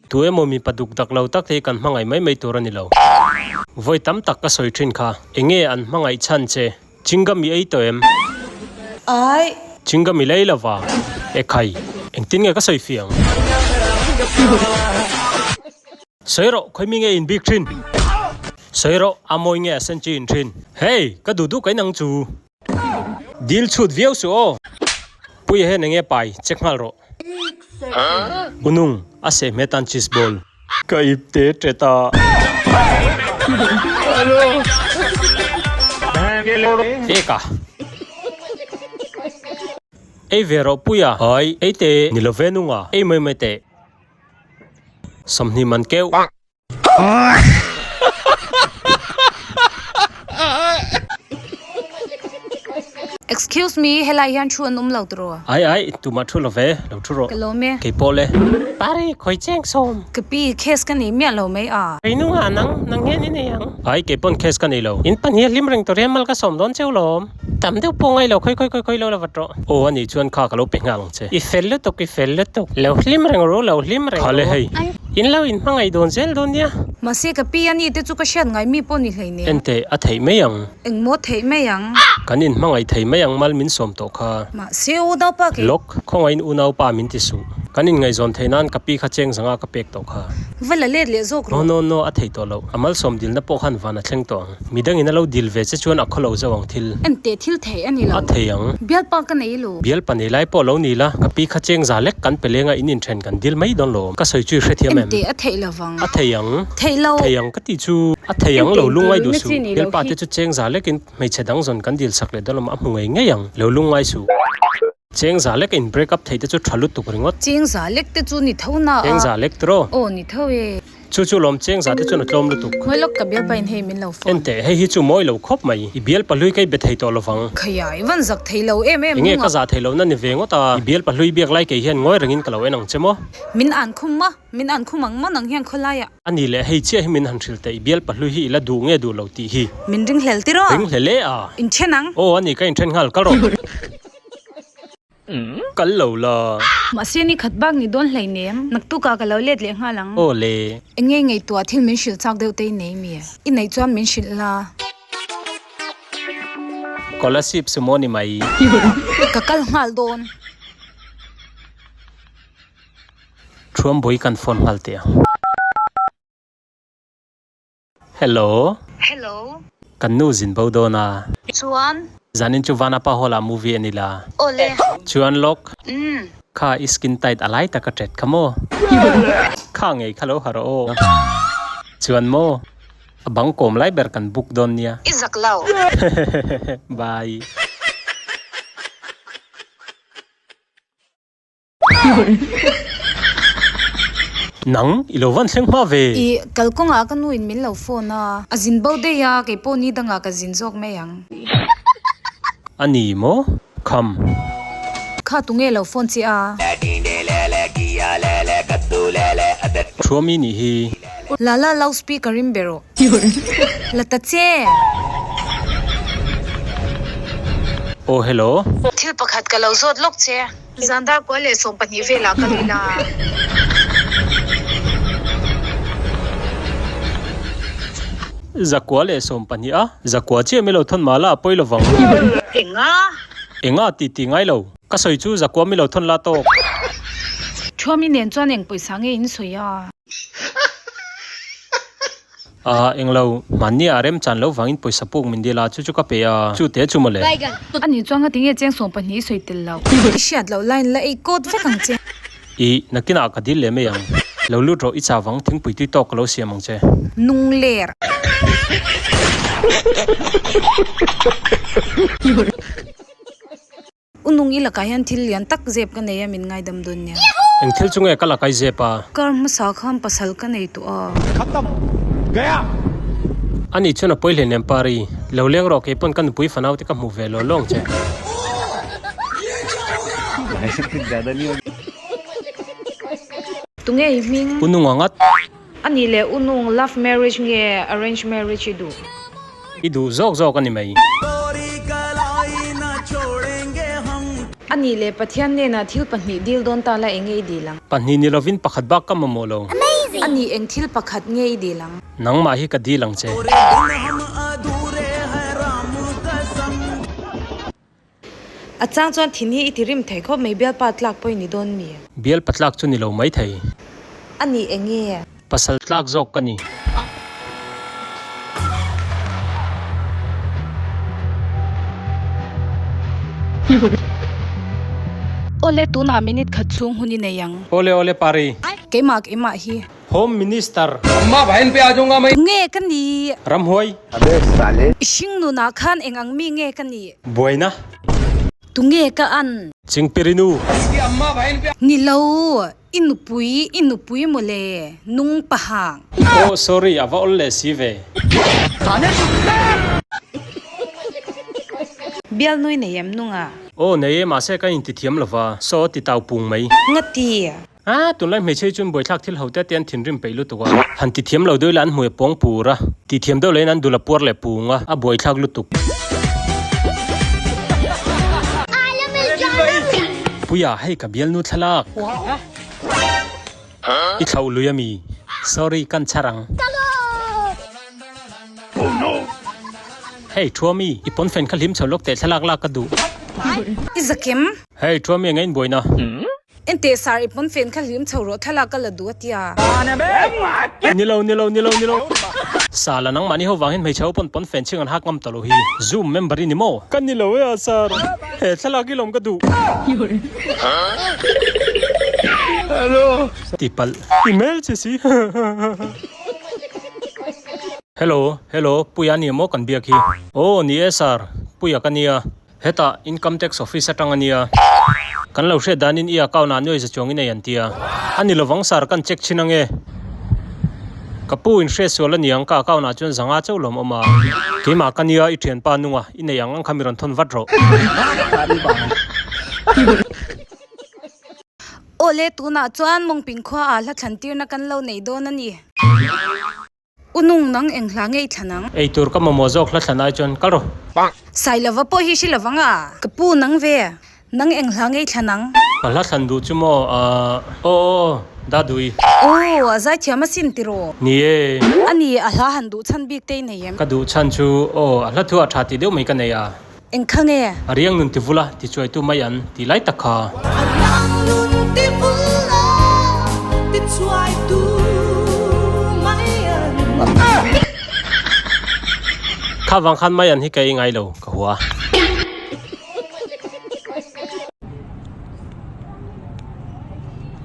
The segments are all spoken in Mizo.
Tu emaw mipa duk dak lo tak te hi kan hmangaih mai mai tur a ni lo. Vawi tam tak ka sawi thin kha. Enge an hmangaih chhan che? Chingam i ei tawh em? Ai. Chingam i lei lova. Ekhai. Engtin nge ka sawi fiang? Sawi rawh, khawi mi nge in bik thin? Sawi rawh, a mawi nge a sen chi in thin? Hey, ka duh duh ka inang chu. Dil chhut viau suh aw. Puia hian enge pai, check nghal rawh. Unung, a seh hmet tan cheese ball. Ka ip te tet a. Eka. Ei ve rawh Puia. Ai, ei teh. Ni lo ve nunga, ei mai mai teh. 20 man keuh. Excuse me, helai hian thu an awm lo tiraw? Ai ai, tumah thu lo ve, lo thu rawh. Ka lawm e. Kei pawh le. Pari, khawi cheng sawm. Ka pi, case ka nei miah lo mai a. Kei nungah nang, nang hian i nei ang. Ai, kei pawn case ka nei lo. In pahnih a hlim reng tur hian mal ka sawm dawn cheu lawm. Tam deuh pawh ngai lo, khawi khawi khawi khawi lo la vat rawh. Aw, anih chuan kha ka lo pe nghal ang che. I fel lutuk, i fel lutuk. Lo hlim reng ru, lo hlim reng ru. Kha le hei, in lo inhmangaih dawn zel dawn nia. Mahse ka pi ani te chu ka hriat ngai mi pawh ni hlei nen. Enteh, a theih mai ang. Engmaw theih mai ang. Kan inhmangaih thei mai ang mal min sawm tawh kha. Mahse unaupa kei. Lawk, khawngaihin unaupa min ti suh. Kan inngaihzawn theih nan ka pi kha cheng zanga ka pek tawh kha. Va la let leh zawk rawh. No, no, no, a thei tawh loh. A malsawm dilna pawh khan van a thleng tawh ang. Midangin a lo dil ve che chuan a khawlo zo ang thil. Enteh thil theih a ni lo. A thei ang. Bialpa ka nei lo. Bialpa nei lai pawh lo ni la, ka pi kha cheng za lek kan pe lenga in inthen kan dil mai dawn lo. Ka sawi chu i hrethiam em? Enteh a theih lo vang. A thei ang. Theih lo. Thei ang ka tih chu. A thei ang lo lungngai duh suh. Bialpa te chu cheng za lekin hmeichhe dang zawn kan dil sak leh dawn lo a hmu ngei ngei ang. Lo lungngai suh. Cheng za lek in break up thei te chu tha lutuk ringawt. Cheng za lek te chu ni tho na a. Cheng za lek tiraw? Aw ni tho e. Chu chu lawm cheng za te chuan a tlawm lutuk. Mawi lawk ka bialpa in hei min lo phone. Enteh hei hi chu mawi lo khawp mai. I bialpa hlui ka i be thei tawh lovang. Khaia i van zak thei lo em em Enge ka zah thei lohna ni ve ngawt a. I bialpa hlui biak lai kei hian ngawi rengin ka lo en ang che maw? Min an khum a, min an khum ang maw nang hian khawlai ah. A ni leh hei chiah hi min han hrilh teh i bialpa hlui hi i la duh nge duh lo tih hi. Min ringhlel tiraw? Ringhlel e a. Inthen ang. Aw a ni ka inthen nghal kal rawh. Kal lo la. Mahse ni khat bak ni dawn hlei nem. Naktukah ka lo let leh nghal ang. Aw le. Eng nge ngaihtuah thil min hrilh chak deuh te i nei mi? I neih chuan min hrilh la. Scholarship sumo ni mai. Ka kal nghal dawn. Thuambui kan phone nghal teh ang. Hello. Hello. Kan nu zin bo dawn a. Chuan. Zanin chu Vanapa Hall ah movie a ni la. Awle. Chuan lawk. Umm. Kha i skin tight a lai tak a tet kha maw. Kha ngei kha lo harh aw. Chuan maw. A bang kawm lai ber kan book dawn nia. I zak lo. Bye. Nang, i lo van thleng hma ve. I kalkawngah ka nu in min lo phone a, a zin bo daih a, kei pawh ni dangah ka zin zawk mai ang. A ni maw? Kham. Kha tunge lo phone che a? Thuami nih hi. Lala loudspeaker in be rawh. La ta che. Aw hello. Thil pakhat ka lo zawt lawk che. Zan dar kual leh 12 velah ka lil a. Zakua leh 12 a, zakua chiah mi lo thawn mah la a pawi lovang. Enga? Enga tih tih ngai lo. Ka sawi chu zakua mi lo thawn la tawk. Thuami nen chuan eng pawisa nge in sawi a? A, englo, hmanni ah remchan lo vangin pawisa puk min dil a, chu chu ka pe a, chu te chu mawle. A nih chuan ka ti nge cheng 12 i sawi tel lo. I hriat loh line la ei kawt vek ang che. I, nakinah ka dil leh mai ang. Lo lut rawh, i chau vang, thingpui tui tawk ka lo siam ang che. Nung ler. U nung i lakah hian thil lian tak zep ka nei a min ngaidam dawn nia. Eng thil chu nge ka lakai zep a? Kar hmasa khan pasal ka nei tawh a. Khatam! Gaya! Ani chuan a pawi hle nem Pari. Lo leng rawh kei pawn ka nupui fanau te ka hmuh ve law lawng che. Tunge i hming? U nung a ngat. A nih leh u nung love marriage nge arrange marriage i duh? I duh zawk zawk a ni mai. A nih leh Pathian hnenah thil pahnih dil dawn ta la enge i dil ang? Pahnih ni lovin pakhat bak ka mamawh lo. Ani eng thil pakhat nge i dil ang? Nangmah hi ka dil ang che. A chang chuan thin hi i ti rim thei khawp mai, bialpa tlak pawh i ni dawn mi? Bialpa tlak chu ni lo mai thei. A ni eng nge? Pasal tlak zawk ka ni. Awle, tunah minute khat chhung hun i nei ang. Awle, awle Pari. Keimah, keimah hi. Home Minister. Tunge ka ni? Ramhuai. I hringnunah khan eng ang mi nge ka ni? Buaina. Tunge ka an? Chingpirinu. Ni lo, i nupui, i nupui mawle, nung pahang. Oh sorry, a va awl leh si ve. Bialnui nei em nunga? Aw nei e, mahse ka intithiam lova, saw ti tau pung mai. Ngati? A, tunlai hmeichhe hi chuan buaithlak thil ho te te an thinrim peih lutuk a, han ti thiam lo deuh ila an hmui a pawng pur a, ti thiam deuh lahin an dul a puar leh pung a, a buaithlak lutuk. Puia, hei ka bialnu thlalak. I thlauh lui ami? Sorry, kan chhar ang. Hei, Thuami, i pawnfen kha hlim chho lawk teh thlalak lak ka duh. I zakim. Hei, Thuami, eng a inbuaina? Enteh sar i pawnfen kha hlim chho rawh thlalak ka la duh a tia. Nilo nilo nilo nilo. Sala nangmahni ho vangin hmeichhe ho pawn pawnfen chhing an hak ngam ta lo hi. Zoom member i ni maw? Ka ni lo e a sar. He thlalak i lawm ka duh. Ti palh. I hmel che si. Hello hello Puia ni maw kan biak hi. Aw ni e sar. Puia ka nia. Hetah Income Tax Office atang a nia. Kan lo hriat danin i account ah nuai za chuang i nei an tia. A ni lovang sir kan check thin ange. Ka pu in hriat sual a niang ka account ah chuan zanga chauh lawm awm a. Keimah ka nia i thianpa nunga i nei ang ang kha mi rawn thawn vat rawh. Awle tunah chuan Mawngping khua ah hla thlan tirna kan lo nei dawn a ni. U nung nang eng hla ngei thlan ang. Ei tur ka mamawh zawk hla thlan ai chuan kal rawh. Sailova pawh hi hre lovang a. Ka pu nang ve. Nang eng hla ngei thlan ang. Ka hla thlan duh chu maw aah aw aw Dadui. Aw a zaithiam asin tiraw. Ni e. A ni a hla han duh chhan bik te i nei em. Ka duh chhan chu aw a hla thu a tha tih deuh mai ka nei a. Eng kha nge? A riang nun ti vula ti chuaitu mai an ti lai tak kha. A riang nun ti vula ti chuaitu mai an. Kha vang khan mai an hi ka ei ngai lo, ka hua.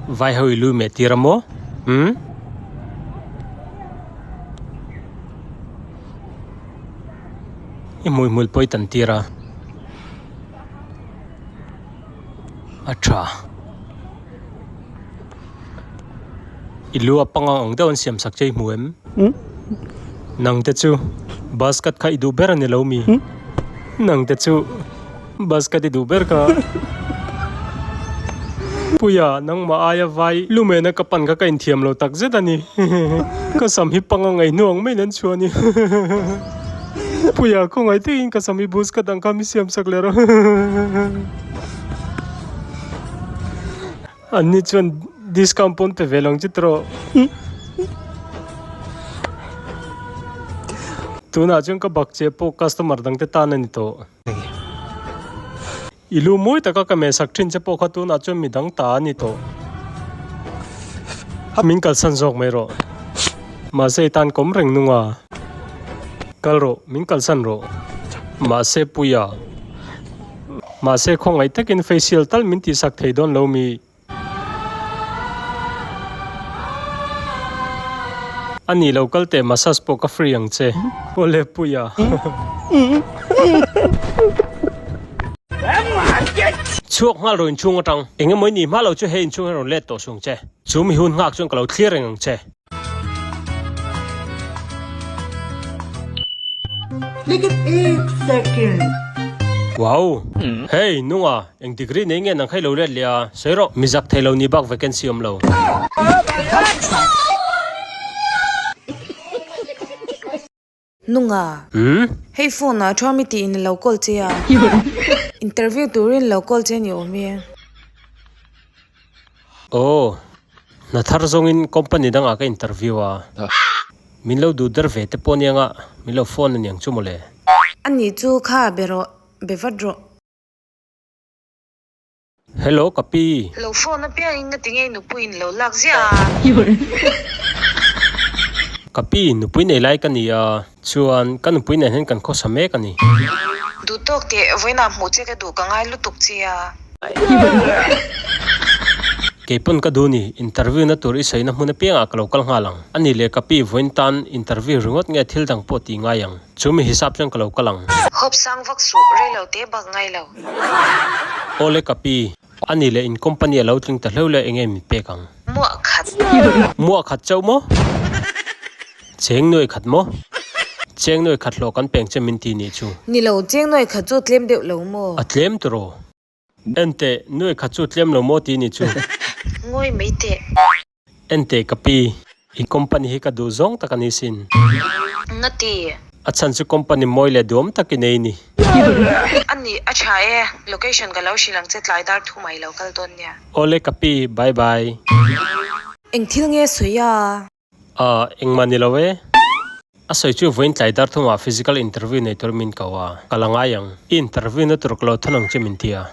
Vai ho i lu meh tir a maw? Umm. I hmuihmul pawh i tan tir a, a tha. I lu a pangang ang deuh an siam sak che i hmu em? Nang te chu bus cut kha i duh ber a ni lo mi? Nang te chu bus cut i duh ber kha. Puia, nangmah aia vai lumena ka pan kha ka inthiam lo tak zet a ni. Ka sam hi pangang ei hnuang maiin an chhuah a ni. Puia, khawngaih takin ka sam hi bus ka dang kha mi siam sak leh rawh. Anni chuan discount pawn pe ve lo ang che tawh. Tunah chuan ka bak che pawh customer dangte tan a ni tawh. I lu mawi taka ka mehsak thin che pawh kha tunah chuan mi dang ta a ni tawh. Min kalsan zawk mai rawh. Mahse i tan kawm reng nung a. Kal rawh, min kalsan rawh. Mahse Puia. Mahse khawngaih takin facial tal min tihsak thei dawn lo mi. A ni lo kal teh massage pawh ka free ang che. Awle Puia. Chhuak nghal rawh inchhung atang. Eng emaw i nih hma lo chu he inchhung hian rawn let tawh suh ang che. Chu mi hun nghak chuan ka lo thlir reng ang che. Wow! Hey, nunga, eng degree nei nge nang kha i lo let leh a? Sawi rawh, mi zak thei lo ni bak vacancy awm lo. Nunga, hei phone ah thu ami tiin a lo call che a, interview turin lo call che ni awm e. Aw. Hna thar zawngin company dangah ka interview a. Min lo duh der ve te pawh anianga min lo phone aniang chu mawle. Ani chu kha be rawh, be vat rawh. Hello ka pi. Lo phone apiangin nga tinge nupui in lo lak ziah a. Ka pi, nupui nei lai ka ni a, chuan ka nupui nen hian kan khawsa mek a ni. Duh tawk teh, vawiinah hmuh che ka duh ka ngai lutuk che a. Kei pawn ka duh ni, interview na tur i sawina hmun apiangah ka lo kal nghal ang. A ni leh ka pi, vawiin tan interview ringawt nge thil dang pawh tih ngai ang. Chu mi hisap chuan ka lo kal ang. Hope sang vak suh, rei lo te bak ngai lo. Awle ka pi, a ni leh in company a lo tling ta hleuh leh enge min pek ang? Muah khat. Muah khat chauh maw? Cheng nuai khat maw? Cheng nuai khat hlawh kan peng che min ti nih chu. Ni lo, cheng nuai khat chu tlem deuh lo maw? A tlem tiraw? Enteh, nuai khat chu tlem lo maw ti nih chu. Ngawi mai teh. Enteh ka pi, i company hi ka duh zawng tak a ni sin. Nga ti? A chhan chu company mawi leh duam tak i nei ni. A nih, a tha e. Location ka lo hrilh ang che tlai dar thu mai lo kal dawn nia. Awle ka pi, bye bye. Eng thil nge sawi a? Ahh, engmah ni lo e. A sawi chu vawiin tlai dar thumah physical interview nei tur min ko a, ka la ngai ang. I interview na tur ka lo thawn ang che min ti a.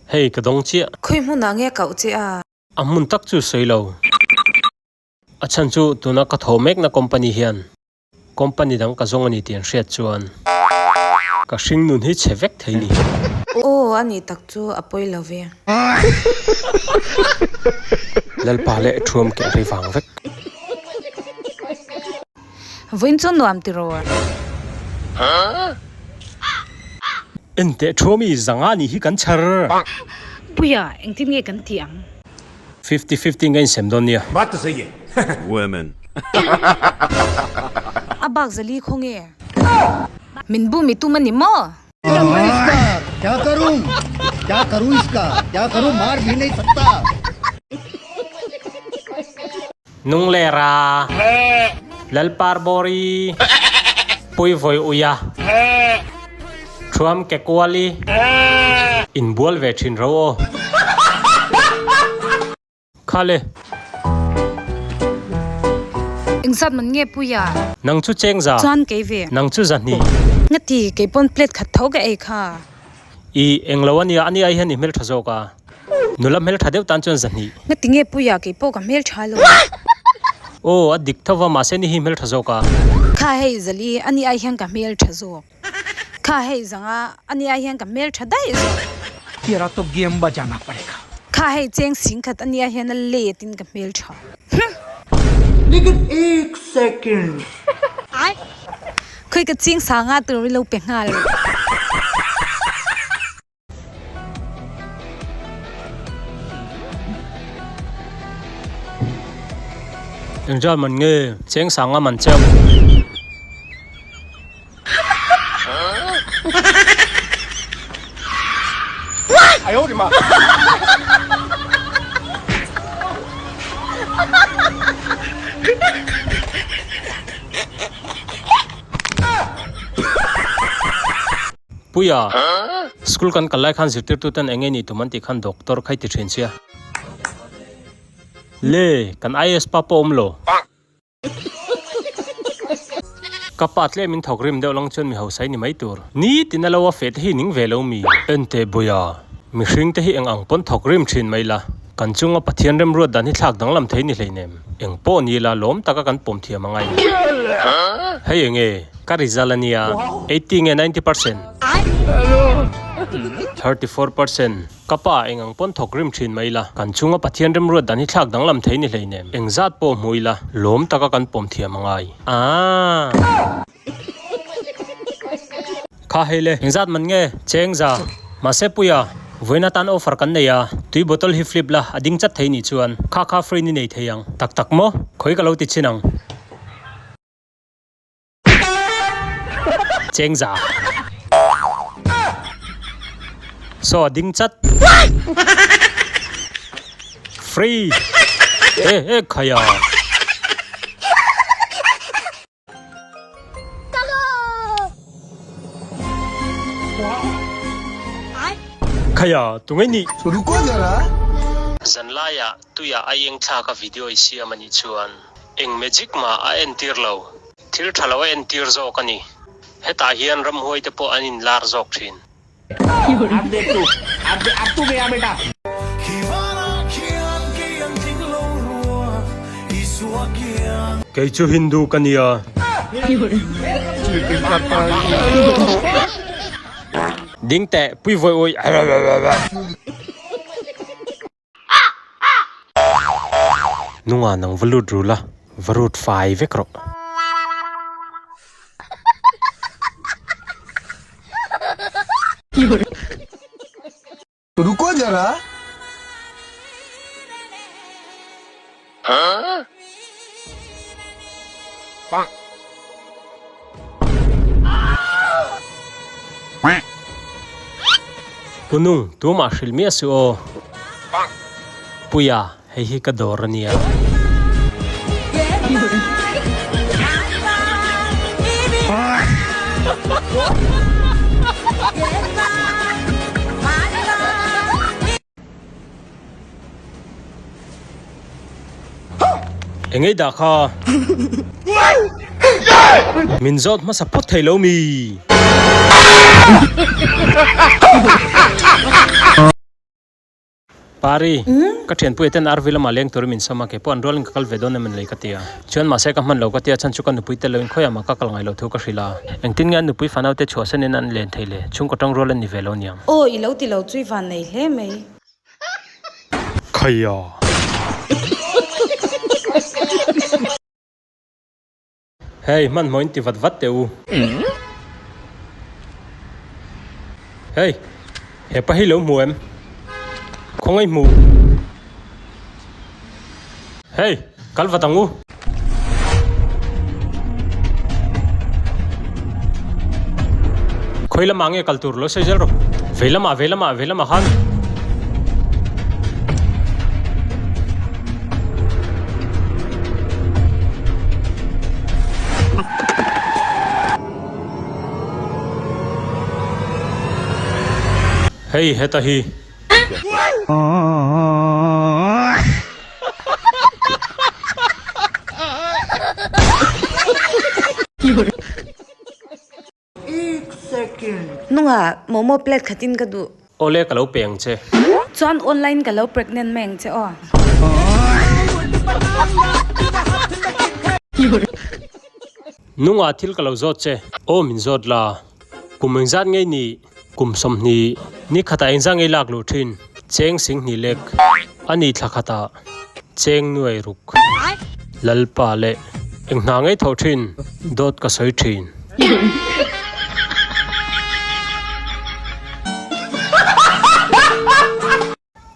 Hei, ka dawng chiah. Khawi hmunah nge kauh che a? A hmun tak chu sawi lo. A chhan chu tuna ka thaw mekna company hian company dang ka zawng a ni tih an hriat chuan ka hring nun hi chhe vek thei ni. Aw a nih tak chu a pawi lo ve. Lalpa leh thuam keh rei vang vek. Vawiin chu nuam tiraw? Enteh thuami zanga nih hi kan chhar. Puia, engtin nge kan tih ang? Fifty fifty nge insem dawn nia? Baat ta sahi hai. Women. A bak zali khaw nge? Min bum i tum a ni maw? Kya karu? Kya karu iska? Kya karu? Maar bhi nahi sakta. Nunglera, Lalparbawri, Puivawi Uia, Thuam Kekuali, inbual ve thin ro aw. Khale. Engzat man nge Puia? Nang chu chengza. Chuan kei ve. Nang chu zahnih. Ngati, kei pawn plate khat tho ka ei kha. I englo ania, ani ai hian i hmeltha zawk a. Nula hmeltha deuh tan chuan zahnih. Ngati nge Puia kei pawh ka hmeltha lo. Aw, a dik tho va, mahse ni hi hmeltha zawk a. Kha hei Zali, ani ai hian ka hmeltha zawk. Kha hei Zanga, ani ai hian ka hmeltha daih zawk. Tera to game bajana padega. Kha hei Cheng Singkhat, ani ai hian a let in ka hmeltha. Hum! Lekin ek second. Khawi ka ching sanga tur i lo pe nghal. Engzat man nge cheng sanga man cheu. Puia, school kan kal lai khan zirtirtu ten eng nge nih tum an tih khan doctor kha i ti thin sia. Le, kan IAS pa pawh awm lo. Ka pa tlem in thawk rim deuh lang chuan mi hausa i ni mai tur. Ni tin a lo a feh te hi ning ve lo mi. Ente Buia, mihring te hi eng ang pawn thawk rim thin mai la. Kan chunga Pathian remruat dan hi thlak danglam thei ni hleinem. Eng pawh ni la lawm taka kan pawm thiam angai. Hei enge ka result ania 80 nge 90 percent? 34 percent. Ka pa eng ang pawn thawk rim thin mai la. Kan chunga Pathian remruat dan hi thlak danglam thei ni hleinem. Eng zat pawh hmu ila lawm taka kan pawm thiam angai. Aaa. Kha hei le, engzat man nge? Cheng za. Mahse Puia, vawiin atan offer kan nei a, tui bottle hi flip la, a ding chat thei nih chuan kha kha free ni nei thei ang. Tak tak maw? Khawi ka lo ti chin ang. Cheng za. Saw a ding chat. Free. Eh eh khaia. Khaia, tunge nih? Ruko zara. Zanlaiah tuiah a eng thlak a video i siam a nih chuan eng magic mah a entir lo, thil tha lo a entir zawk a ni. Hetah hian ramhuai te pawh an inlar zawk thin. Kei chu Hindu ka nia. Ding teh pui vawi awi. Nunga nang va lut ru la, va rut fai vek rawh. Ruko zara. Pu Nung, tumah hrilh miah suh aw. Puia, hei hi ka dawr a nia. Engei dah kha? Min zawt hmasa phawt thei lo mi? Pari, ka thianpuia ten RV lamah leng turin min sawm a, keipawh an rualin ka kal ve dawn em an lei ka ti a. Chuan mahse ka hman lo ka ti a, chhan chu ka nupui tel loin khawiah mah ka kal ngai lo thu ka hrilh a. Engtin nge an nupui fanau te chhuah sanin an len thei le? Chhungkaw tang rual an ni ve lo niang. Aw, i lo ti lo chu i van nei hle mai. Khaia. Hei, hmanhmawh in ti vat vat teh u. Hei, hepa hi lo hmu em? Khawngaih hmu. Hei, kal vat ang u. Khawi lamah nge kal tur lo sawi zel rawh. Vei lamah, vei lamah, vei lamah khan. Hei, heta hi. Nunga momo plate khatin ka duh. Awle ka lo pe ang che. Chuan online ka lo pregnant mai ang che aw. Nunga thil ka lo zawt che. Aw min zawt la. Kum engzat ngei nih? Kum 20, ni khatah engzah ngei lak luh thin? Cheng 20 lek, a ni thla khatah cheng nuai ruk. Lalpa leh eng hna ngei thawh thin? Dawt ka sawi thin.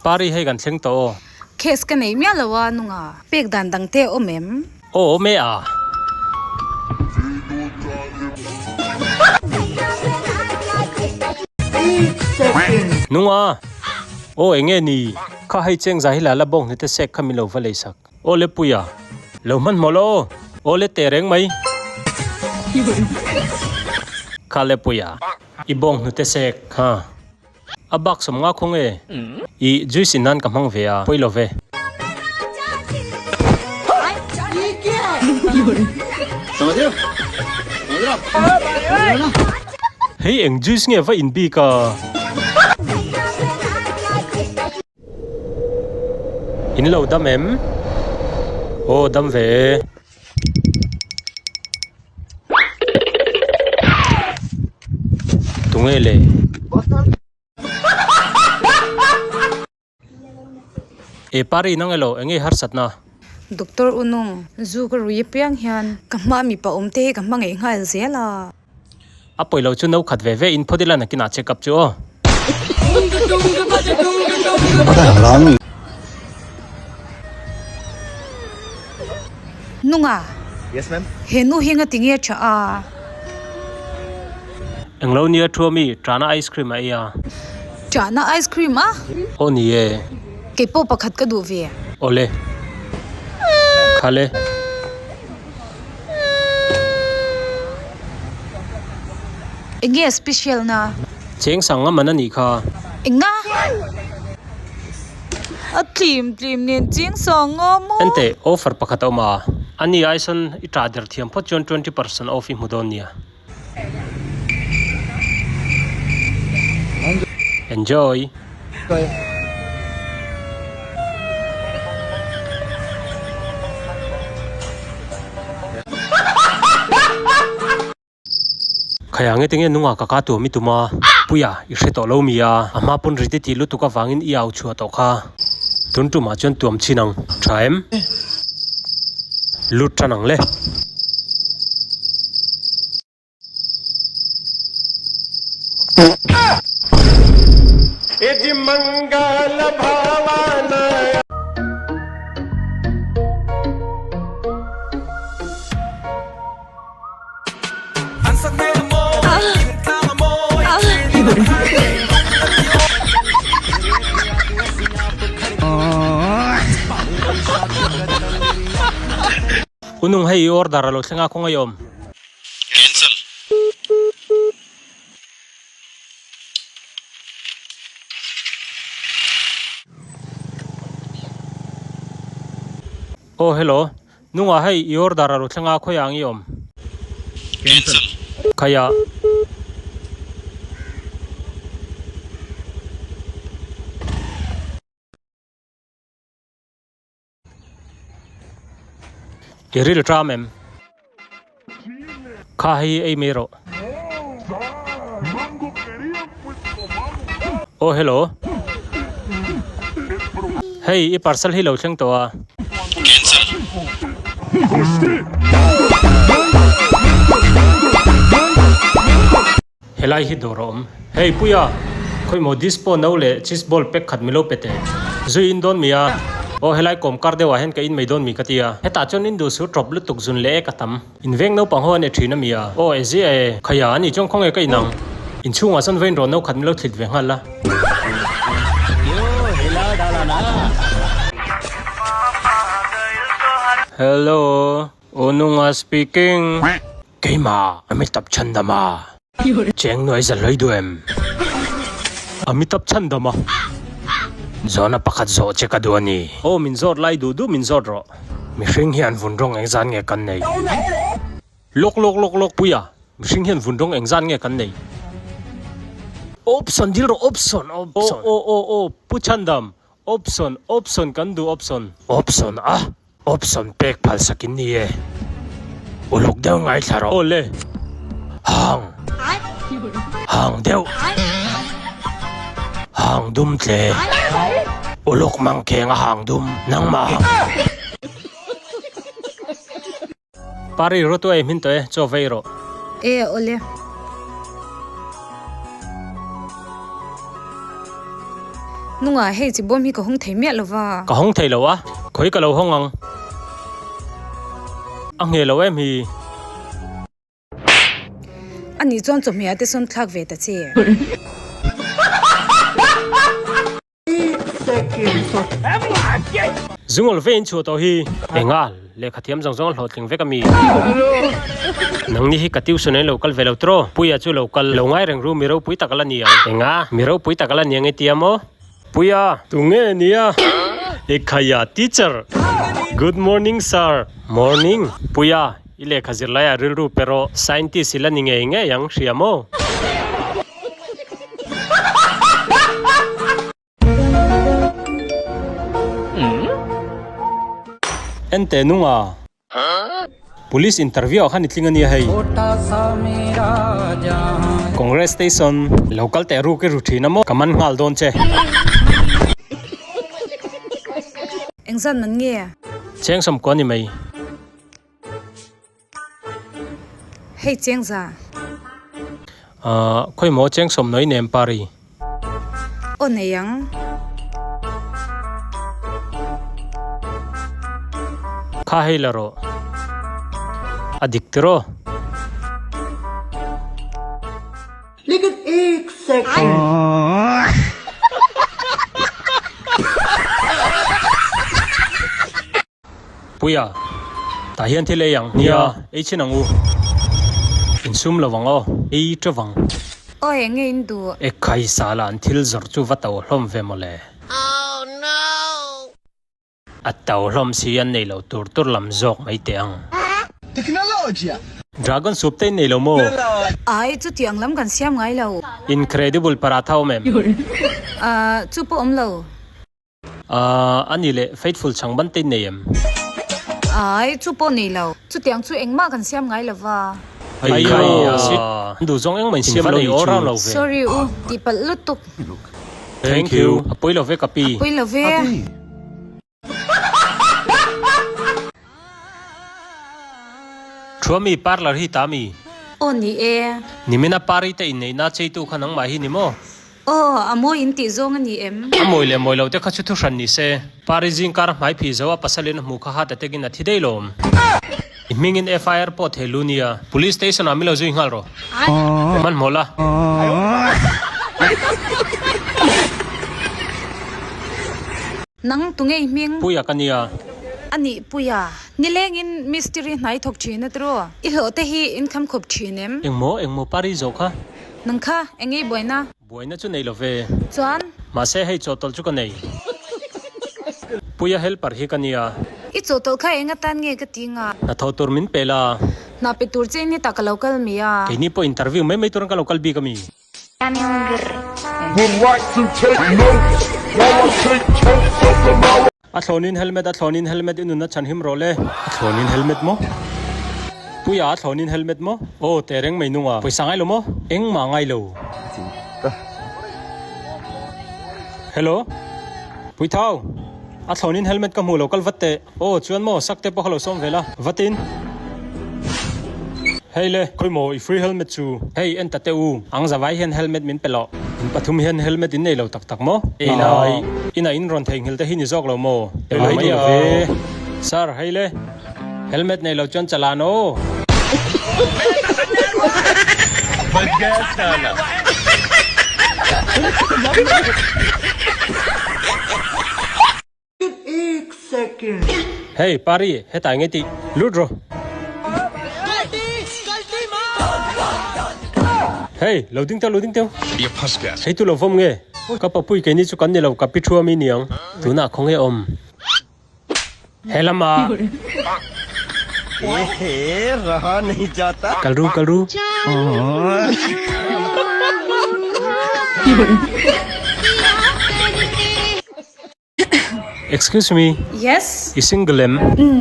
Pari hei kan thleng tawh aw. Case ka nei miah lo a nunga. Pek dan dang te awm em? Aw awm e a. Nunga. Aw enge ni? Kha hei cheng zahila la bawng hnute sek kha min lo va lei sak. Aw le Puia, lo hmanhmawh lo aw. Aw le teh reng mai. Kha le Puia, i bawng hnute sek ha. A bak sawm nga khaw nge? I juice in nan ka hmang ve a, pawi lo ve. Hei eng juice nge va in bik a? In lo dam em? Aw dam ve e. Tunge le? E pari nang elo enge harsatna? Doctor Unung, zu ka rui apiang hian ka hma mipa awm te hi ka hmangaih nghal zel a. A pawi lo chu no khat ve ve in phawt ila nakinah check up chu aw. Nunga, he nu hi ngati nge tha a? Englo nia thu ami, Ṭana ice cream a ei a. Ṭana ice cream a? Aw ni e. Kei pawh pakhat ka duh ve. Awle. Khale. Enge a special na? Cheng sang a man a nih kha. Enga? A tlim tlim nen ching sang a maw? Enteh, offer pakhat a awm a, ani ai sawn i tah der thiam phawt chuan 20% off i hmu dawn nia. Enjoy! Khaya nge tinge nunga ka ka tuam i tum a, Puia i hre tawh lo mi a, a hma pawn ri te tih lutuk avangin i au chhuah tawh kha. Tun tumah chuan tuam chin ang, tha em? Lut tan ang le. Unung hei i order a lo thleng a khaw ngei awm. Cancel. Aw hello. Nungah hei i order a lo thleng a khawiah ang i awm? Cancel. Khaia. I ril tram em? Kha hei ei mai rawh. Aw hello. Hei i parcel hi lo thleng tawh a. Cancel. Helai hi dawr a awm. Hey Puia, khawimaw dispo no leh cheese ball pack khat milo pe teh. Zui in dawn mi a? Aw helai kawm kar deuh ah hian ka in mai dawn mi ka ti a. Hetah chuan in duh sur tawp lutuk zun leh ek a tam. In veng naupang ho an e thin a mi a? Aw e zia e. Khaia ani chuan khawnge ka in ang. In chhungah sawn vawiin rawh no khat milo thlit ve nghal la. Hello, Ununga speaking. Keimah, Amitabh Chandama. Cheng nuai za hlui duh em? Amitabh Chandama. Zawhna pakhat zawh che ka duh a ni. Aw min zawt lai duh duh min zawt rawh. Mihring hian vun rawng engzan nge kan nei? Lawk lawk lawk lawk puia, mihring hian vun rawng engzan nge kan nei? Option dil rawh option option. Aw aw aw aw Pu Chandam, option option kan duh option. Option a? Option pek phal sak in ni e. Uluk deuh ngaithla rawh. Awle. Hang. Hang deuh. Hang dum tle. Uluk mangkheng a hang dum. Nangmah hang. Pari rawtu ei hmin tawh e, chaw vei rawh. E awle. Nungah hei chi bawm hi ka hawng thei miah lo va. Ka hawng thei lo a, khawi ka lo hawng ang. A ngheh lo em hi. A nih chuan chawhmeh ah te sawn thlak ve ta che. Zungawl ve in chhuah tawh hi. Enga, lehkha thiam zawng zawng a hlawhtling vek a mi. Nangni hi ka tuition in lo kal ve lo tiraw? Puia chu lo kal lo ngai reng ru, mi ropui tak ala ni ang. Enga, mi ropui tak ala ni ang i tia maw? Puia, tunge nia? Ekhaya teacher! Good morning sir! Morning, Puia, i lehkha zirlaiah rilru pe rawh, scientist i la ni ngei ngei ang, hria maw? Ente nunga Police interview ah khan i tling a nia hei. Congress station lo kal teh ruk i ru thin a maw ka man nghal dawn che. Engzat man nge? Cheng sawmkua ni mai. Hei Chengza. Ahh khawi maw Cheng sawmnawi nem pari. Aw nei ang. Kha hei la rawh. A dik tiraw. Lekin ek second. Puia, tah hian thil ei ang. Nia, ei chhin ang u. Insum lo vang aw, ei teuh vang. Aw eng nge in duh? Ekhai sala an thil zawrh chu va to hlawm ve mawle. Oh no! A to hlawm si an nei lo tur tur lam zawk mai teh ang. Dragon soup te in nei lo maw? Ai, chutiang lam kan siam ngai lo. Incredible paratha awm em? Ahh, chu pawh awm lo. Ahh, a ni leh Faithful chhang ban te in nei em? Ai, chu pawh nei lo. Chutiang chu engmah kan siam ngai lo va. Aiyo, duh zawng engmah in siam lo ni chu. Sorry u, tihpalh lutuk. Thank you. A pawi lo ve ka pi. A pawi lo ve. Thua mi parlour hi ta mi? Aw ni e. Nimina pari te inneihna cheitu kha nangmah hi ni maw? Aw, a mawi in tih zawng a ni em? A mawi leh mawi lo te kha chu thu hran ni se. Pari zingkar a hmai phih zo a pasalin a hmuh kha heart attack in a thi daih lawm. I hmingin FIR pawh thei lu nia. Police station ah min lo zui nghal rawh. Hmanhmawh la. Nang tunge i hming? Puia ka nia. A nih Puia. Nilengin mistiri hnai thawk thin a tiraw? I hlawh te hi in kham khawp thin em? Engmaw, engmaw Pari zawh kha? Nang kha, eng ei buaina? Buaina chu nei lo ve. Chuan? Mahse hei chawhtawlh chu ka nei. Puia helper hi ka nia. I chawhtawlh kha eng atan nge ka ti nga? Hnathawh tur min pe la. Hna pe tur che in hetah ka lo kal mi a. Keini pawh interview mai mai turin ka lo kal bik a mi. A thlawnin helmet, a thlawnin helmet i nunna chhan him rawh le. A thlawnin helmet maw? Puia a thlawnin helmet maw? Aw, teh reng mai nunga. Pawisa ngai lo maw? Engmah ngai lo. Hello? Puithau, a thlawnin helmet ka hmu lo kal vat teh. Aw, chuan maw, sak te pawh kha lo sawm ve la. Vatin. Hei le, khawi maw i free helmet chu? Hei, en ta teh u, ang zavai hian helmet min pe loh. In pathum hian helmet in nei lo tak tak maw? Ei lai, inah in rawn theihnghilh te hi ni zawk lo maw? Ei lo mai lo ve. Sir, hei le, helmet nei lo chuan chalan aw. Hey Pari, hetah eng nge tih? Lut rawh. Hey, lo ding teuh, lo ding teuh. Hei tu lo vawm nge? Ka papui keini chu kan ni lo, ka pi thu ami niang. Tunah khaw nge awm? He lama. Kal ru, kal ru. Excuse me. Yes. I single em? Umm.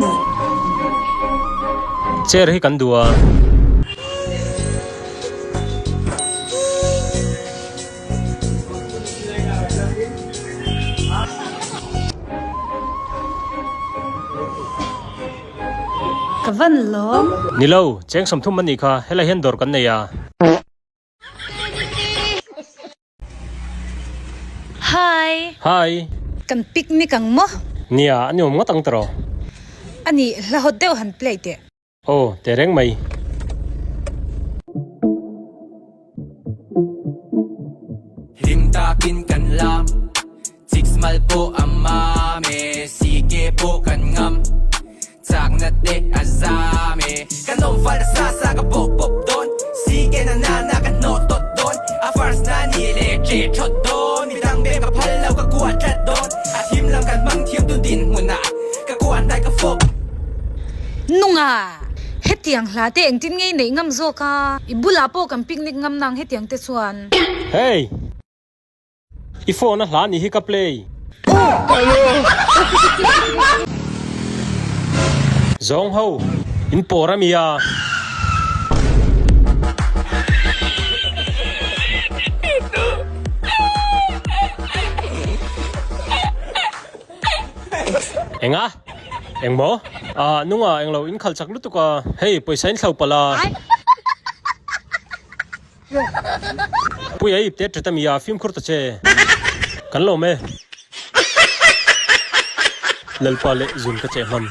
Chair hi kan duh a. Ka van lawm. Ni lo, cheng 30 a nih kha, helai hian dawr kan nei a. Hi! Hi! Kan picnic ang maw? Nia, a ni awm ngawt ang tawh. A nih, hla hawt deuh han play teh. Aw, teh reng mai. Hlim takin kan lam, chicks mal pawh a mam e, CK pawh kan ngam, chakna te a zam e. Kan awm fal ta sa sa ka bawk pawp dawn, CK na na na ka hnawh tawt dawn, a first na ni leh che thawt dawn, midang bem ka phal lo ka kuah tlat dawn, a thim lam kan hmang thiam tun dinhmunah ka kuah hnai ka fawp. Nunga! Hetiang hla te engtin nge i neih ngam zawk a? I bulah pawh kan picnic ngam nang hetiang te chuan. Hey! I phone a hla nih hi ka play. Zawng ho! In pawr a mi a? Enga? Engmaw? Ah, nunga englo in khalh chak lutuk a. Hei, pawisa in thlo palh a. Puia ip te ṭhat a mi a, fimkhur ta che. Kan lawm e. Lalpa leh zun ka cheh hman.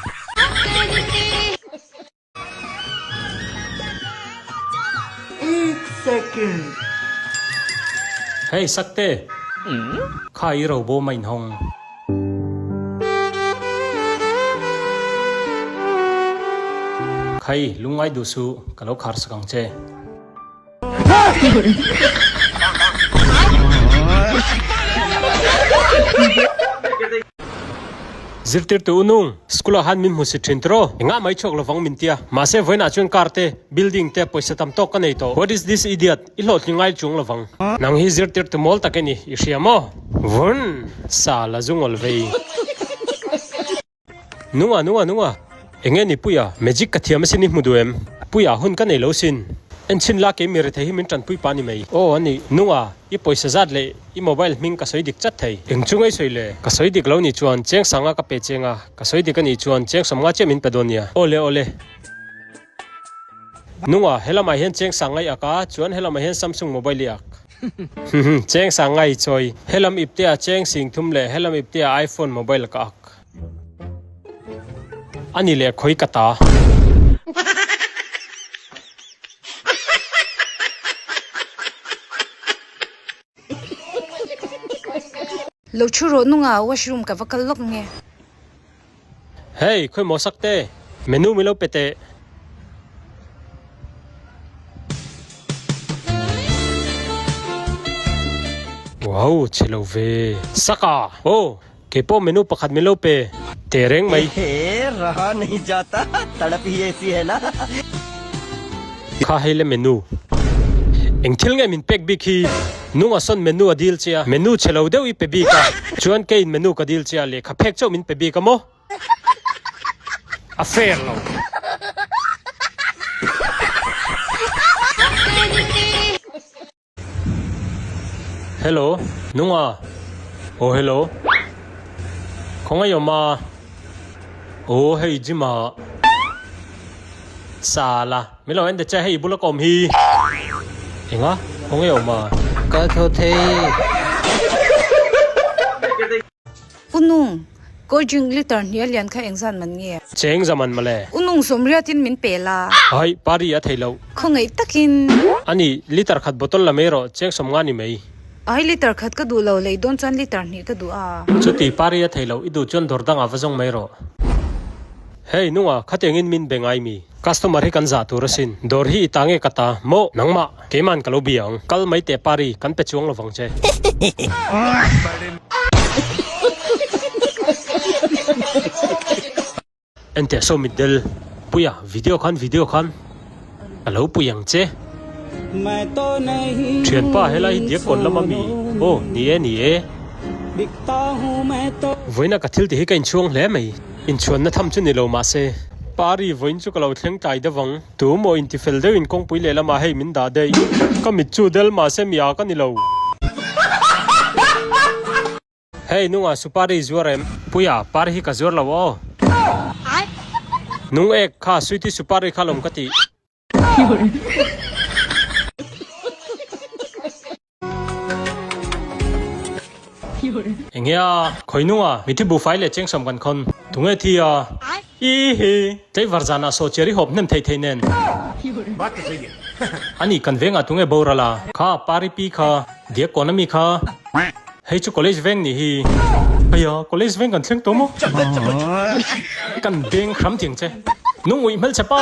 Hei Sakte, kha i ro bawm a inhawng. Khai, lungngai duh suh, ka lo khar sak ang che. Zirtirtu u nung, school ah han min hmu si thin tiraw? Engah mai chhuak lovang min tia. Mahse vawiinah chuan car te, building te, pawisa tam tawk ka nei tawh. What is this idiot? I hlawhtling ngai chuang lovang. Nang hi zirtirtu mawl tak i ni, i hria maw? Vun! Sa la zu ngawl vei. Nunga, nunga, nunga. Enge ni Puia, magic ka thiam asin i hmu duh em? Puia, hun ka nei lo sin. Enchhin la kei mi rethei hi min tanpui pah ni mai. Aw, a ni. Nunga, i pawisa zat leh i mobile hming ka sawi dik chat thei. Eng chu ngei sawi le? Ka sawi dik lo nih chuan cheng sanga ka pe cheng a, ka sawi dik a nih chuan cheng sawmnga chiah min pe dawn nia. Aw le, aw le. Nunga, helamah hian cheng sang ngai ak a, chuan helamah hian Samsung mobile i ak. Hmhmm, cheng sang ngai chawi. Helam iptea cheng sing thum leh helam iptea iPhone mobile ka ak. A ni leh khawi ka ta. Lo thu rawh nunga washroom ka va kal lawk nge. Hey, khawi maw sak te? Menu min lo pe teh. Wow, chhe lo ve. Saka! Aw, kei pawh menu pakhat min lo pe. Teh reng mai. He, raha nahi jata, tadap hi aisi hai na. Kha hei le menu. Eng thil nge min pek bik hi? Nunga sawn menu a dil che a, menu chhe lo deuh i pe bik a. Chuan keiin menu ka dil che a, lehkha phek chauh min pe bik a maw? A fair lo. Hello, Nunga. Aw hello. Khawngaih awm a. Aw hei gym ah. Sala, min lo en ta che hei i bula ka awm hi. Enga, khawngaih awm a. Ka thaw thei. U Nung, cold drink liter hnih a lian kha engzat man nge? Cheng za man mawle. U Nung sawmriatin min pe la. Hai, pari a thei loh. Khawngaih takin. Ani, liter khat bottle la mai rawh, cheng sawmnga ni mai. Ai, liter khat ka duh lo, lei dawn chuan liter hnih ka duh a. Chuti, pari a thei loh, i duh chuan dawr dangah va zawng mai rawh. Hei, Nunga, khatiangin min be ngai mi? Customer hi kan zah tur asin. Dawr hi i ta nge ka ta? Maw? Nangmah, keiman ka lo bia ang. Kal mai teh Pari, kan pe chuang lovang che. Enteh saw mitdel, Puia, video khan video khan ka lo pui ang che. Thianpa, helai hi diak kawn lama mi? Aw, ni e, ni e. Vawiina ka thil ti hi ka inchhuang hle mai. Inchhuanna tham chu ni lo mahse. Pari vawiin chu ka lo thleng tlai deuh ang. Tu maw intifel deuhin kawngpui lehlamah hei min dah daih. Ka mit chu del mahse mi a ka ni lo. Hei nungah supari zuar em? Puia, pari hi ka zuar lo aw. Nung ek kha sweety supari kha lawm ka tih. Enge a, khawi nunga mithi buhfai leh chengsawm kan khawn. Tunge thi a? I hi! Tlaivar zanah saw chiar i hawp hnem thei thei nen. Ani kan vengah tunge boral a? Kha, pari pi kha, diak kawn ami kha. Hei chu college veng nih hi. Aya, college veng kan thleng tawh maw? Kan beng hram tiang che. Nung uih hmelchhe pa!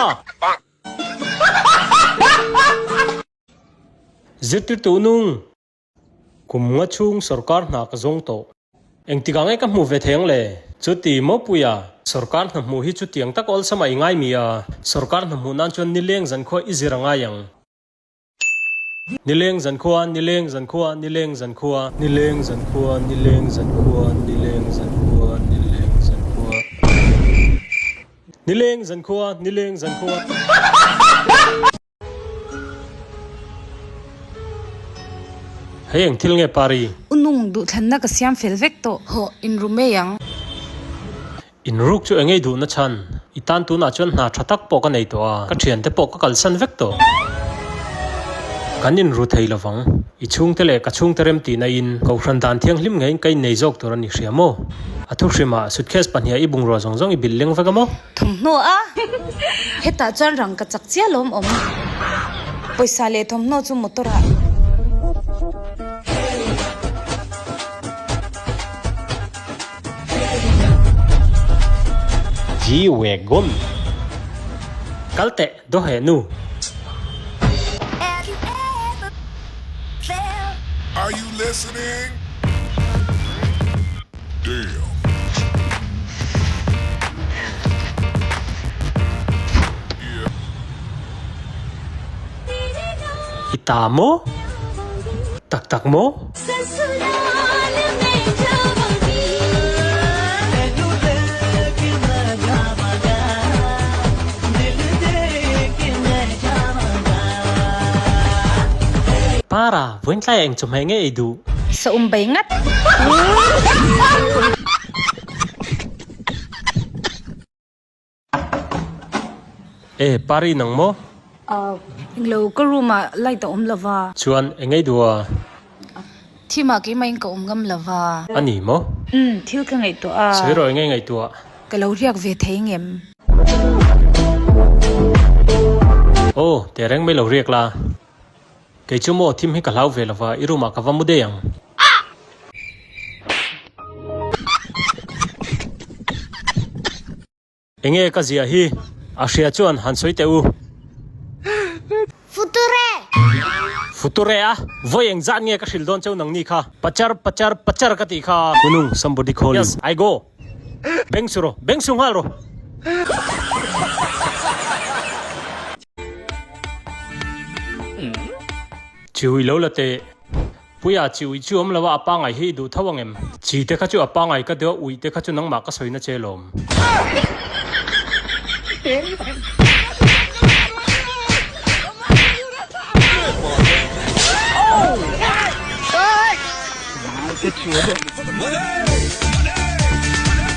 Zirtirtu nung, Kum nga chhung sorkar hna ka zawng tawh. Engtikah nge ka hmuh ve thei ang le? Chuti Mawpuia, sorkar hna hmuh hi chutiang tak awlsam a i ngai mi a, sorkar hna hmuh nan chuan nileng zankhua i zir a ngai ang. Nileng zankhua, nileng zankhua, nileng zankhua. Nileng zankhua, nileng zankhua, nileng zankhua, nileng zankhua. Nileng zankhua, nileng zankhua. Hei eng thil nge Pari? U Nung, duhthlanna ka siam fel vek tawh. Hawh, inru mai ang. Inruk chu engei duhna chhan? I tan tunah chuan hna tha tak pawh ka nei tawh a, ka thiante pawh ka kalsan vek tawh. Kan inru thei lovang. I chhungte leh ka chhungte rem tihna in Kohhran dan thianghlim ngeiin ka innei zawk tur a ni hria maw? A thuhrimah suitcase pahniha i bungrua zawng zawng i bilh leng vek a maw? Thawmhnaw a? Hetah chuan rang ka chak chiah lawm awm. Pawisa leh thawmhnaw chu motor ah. G-Wagon. Kal teh, daw heh nu. Are you listening? Damn. Ta maw? Tak tak maw? Para, vawiin tlaiah eng chawhmeh nge ei duh? Saum bai ngat. E, Pari nang maw? Englo, ka room ah light a awm lova. Chuan, eng ei duh a? Thim ah keimah in ka awm ngam lova. A ni maw? Umm, thil ka ngaihtuah a. Sawi rawh eng ei ngaihtuah? Ka lo riak ve thei ngem? Aw, tehreng mai lo riak la. Kei chu maw thim hi ka hlau ve lova, i room ah ka va mu daih ang. Enge ka zia hi? A hria chuan han sawi teh u. Future! Future a? Vawi eng zat nge ka hrilh dawn cheu nang ni kha? Pachar, pachar, pachar ka tih kha. Hunung, somebody call you. Yes, I go. Beng su rawh, beng su nghal rawh. Chihui lo la teh. Puia, chi uih chu awm lo a, a pangai hi i duh tho ang em? Chi te kha chu a pangai ka deuh a, uih te kha chu nangmah ka sawina che lawm.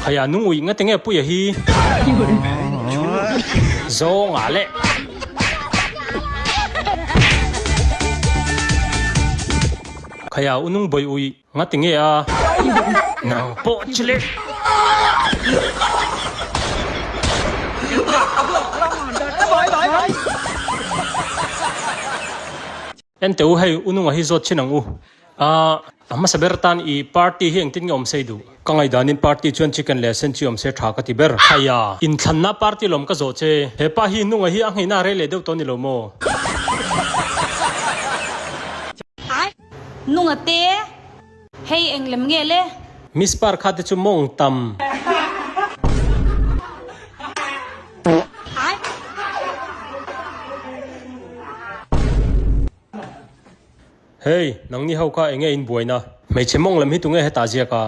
Khaia nung uih nga tinge Puia hi? Zawnga leh. Khaia u nung bawi uih nga tinge a? Nang pawh chi leh. Ente u hei u nunga hi zawt chin ang u. A hmasa ber tan i party hi engtin nge awm sei duh? Ka ngaihdanin party chuan chicken leh sen chi awm se tha ka ti ber. Haiya! Inthlanna party lawm ka zawh che. He pa hi nunga hi a ngheina a rei leh deuh tawh ni lo maw? Nunga te, hei eng lem nge le? Miss Par kha te chu mawng tam. Hey, nangni ho kha enge in buaina? Hmeichhe mawng lam hi tunge hetah ziak a?